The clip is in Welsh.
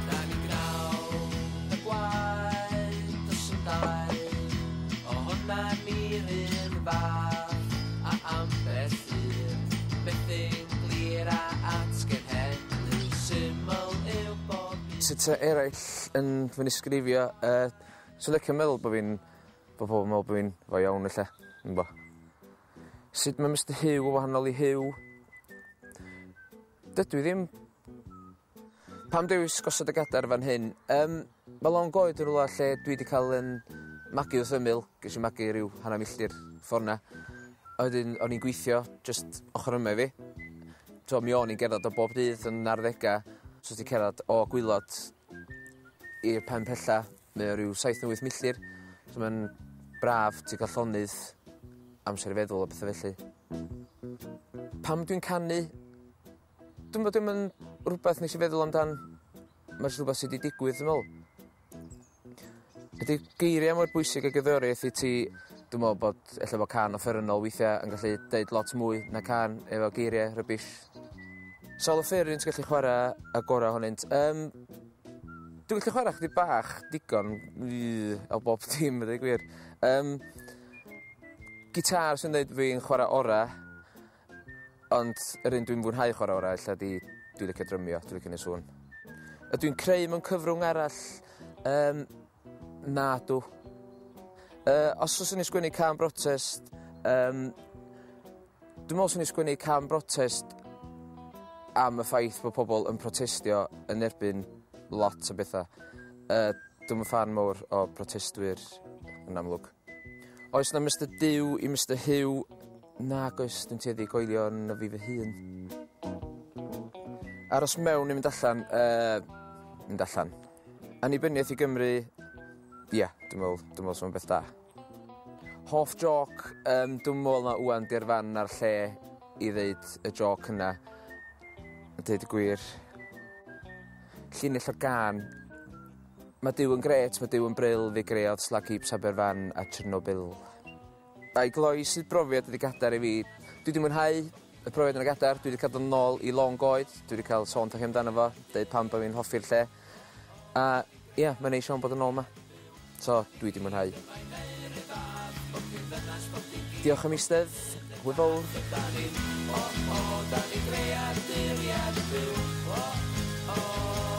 Da ni'n gnawd y gwaed does 'im dau ohona ni'r un fath a ambell un methu'n glir a atgenhedlu syml yw bob un. Sut 'sa eraill yn fy nisgrifio swn licio meddwl bo' fi'n bo' pobol yn me'wl bo' fi'n foi iawn ella dw'm 'bo. Sut ma' Mister Huw yn wahanol i Huw? Dydw i ddim. Pam dewis gosod y gadar fan hyn? Yym ma' lon goed yn rwla lle dwi 'di ca'l 'yn magu wrth ymyl ges i magu ryw hanner milltir ffor 'na. A wedyn o'n i'n gweithio jyst ochor yma i fi. So mi o'n i'n gerddad o bob dydd yn arddega. So ti cerddad o gwilod i'r pen pella mae o ryw saith ne' wyth milltir. So ma'n braf ti ca'l llonydd amser i feddwl a petha felly. Pam dwi'n canu? Dwi'm bo' dim yn rwbeth nesh i feddwl amdan. Ma' jys rwbath sy 'di digwydd dwi me'wl. Ydi geiria mor bwysig â gerddoriaeth i ti? Dwi me'wl bod ella bo' cân offerynnol weithia' yn gallu deud lot mwy na cân efo geirie rybish. Sawl offeryn ti gallu chwara a gora' ohonynt? Yym dwi gallu chwara chydig bach digon o bob dim a deu gwir. Yym gitâr sy'n deud fi'n chwara ora' Ond yr un dwi'n fwynhau chwara ora' ella 'di dwi licio drymio dwi licio neud sŵn. Ydw i'n creu mewn cyfrwng arall? Yym nadw. Os fyswn i sgwennu cân brotest yym dwi me'wl swn i sgwennu cân brotest am y ffaith bo' pobol yn protestio yn erbyn lot o betha. Dwi'm yn ffan mowr o protestwyr yn amlwg. Oes 'na Mister Duw i Mister Huw? Nag oes, dwi'n tueddu i goelio yn y fi fy hun. Aros mewn neu mynd allan? Mynd allan. Annibyniaeth i Gymru, ia, dwi'n me'wl dwi'n me'wl sa fo'n beth da. Hoff jôc, dwi'm me'wl na ŵan 'di'r fan a'r lle i ddeud y jôc yna. A deud y gwir. Llinell o gân. Ma' Duw yn grêt, ma' Duw yn bril, fe greodd Slag Heaps Aberfan a Chernobyl. A i gloi, sut brofiad ydi gadar i fi? Dwi 'di mwynhau y profiad yn y gadar, dwi 'di ca'l dod nôl i lôn goed, dwi 'di ca'l sôn 'tha chi amdano fo, deud pam bo' fi'n hoffi'r lle. A ia, mae'n neis iawn bod yn ôl 'ma. So, dwi 'di mwynhau. Diolch am eistedd, hwyl fowr. O, o, da ni'n greaduriaid byw. O, o.